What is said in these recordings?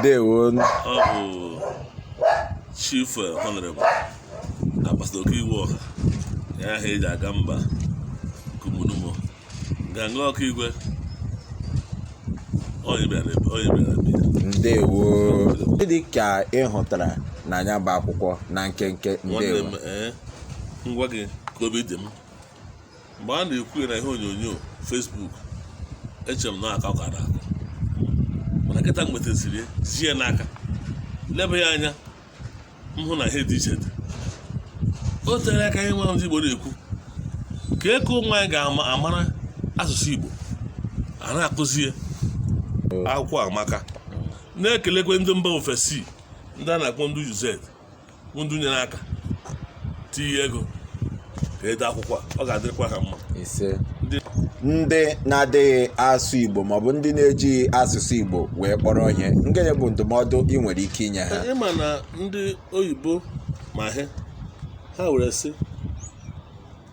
Ndewo. Ọ bụ Chief Honorable Ambassador Okigwe Ọha ya aha eji aga mba kumunumo nganga Ọkigwe onye bịara onye bịara bịa. Ndewo. Gịnị ka ị hụtara na ya bụ akwụkwọ na nkenke? Nwanne Ndewo. m, ee, ngwa gị ka obi dị m mgbe a na-ekwu ya na ihe onyonyo Facebook. Echere m na aka ọkara akụ, mana nkịta m nwetaziri ya, zie ya n'aka, leba ya anya, m hụ na ihe dị iche dị. O tere aka ihe nwa ndị Igbo na-ekwu ka eke ụmụ anyị ga-amara asụsụ Igbo a na-akụzi ya. Akwụkwọ amaka. Na-ekelekwe ndị mba ofesi, ndị a na-akpọ ndị UZ, bụ ndị nyere aka tinye ego ka ede akwụkwọ a. Ọ ga-adịrịkwa ha mma. Ise. Ndị na-adịghị asụ Igbo maọbụ ndị na-ejighị asụsụ Igbo wee kpọrọ ihe, gịnị bụ ndụmọdụ ị nwere ike inye ha? Ịma na ndị oyibo ma he ha were sị,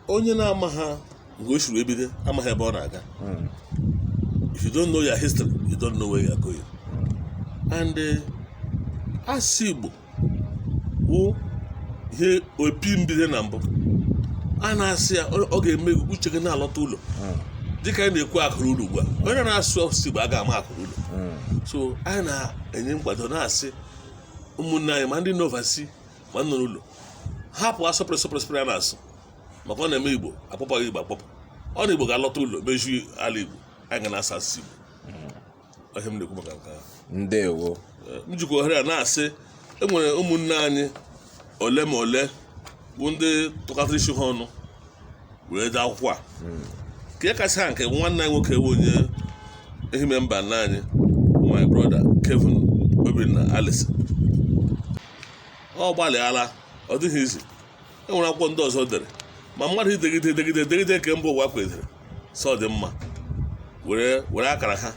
onye na-ama ha mgbe o siri ebido amaghị ebe ọ na-aga. If you don't know your history, you don't know where you are going. And asụsụ Igbo wụ ihe opi mbido na mbụ a na-asị ya, ọ ga-eme gị uche gị na-alọta ụlọ, dịka anyị na-ekwu akụrụ ụlọ ugbu a. Onye na-asụ asụsụ Igbo aga ama akụrụ ụlọ. So anyị na-enye nkwado, na-asị ụmụnne anyị, ma ndị nọ overseas ma ndị nọ n'ụlọ, hapụ asọpụrụ sọpụrụ sọpụrụ a na-asụ, maka ọ na-eme Igbo akpọpụghị Igbo akpọpụ. Ọ na Igbo ga-alọta ụlọ, mejuo ala Igbo. Anyị ga na-asụ asụsụ Igbo. Ihe m na-ekwu maka nke ahụ. Ndewo. M jikwa ohere a na-asị, enwere ụmụnne anyị ole ma ole bụ ndị tụkọtara isi ha ọnụ wee dee akwụkwọ a. Ka kasị ha nke nwanne anyị nwoke bụ onye ehime mba nna anyị, my brother Kevin Obinna Allison, ọ gbalịala. Ọ dịghị izi. E nwere akwụkwọ ndị ọzọ dere, ma mmadụ idegide degide degide nke mba ụwa kwedere sọ dị mma, were were akara ha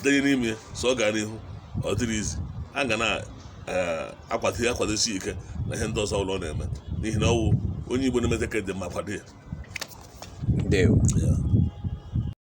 denye n'ime ya, so ọ gaa n'ihu. Ọ dịrị izi. A ga na-akwado ya, akwadosi ike na ihe ndị ọzọ ụlọ na-eme, n'ihi na ọ wụ onye Igbo na-emete ka dị mma, kwado ya. Ndewo. Ya.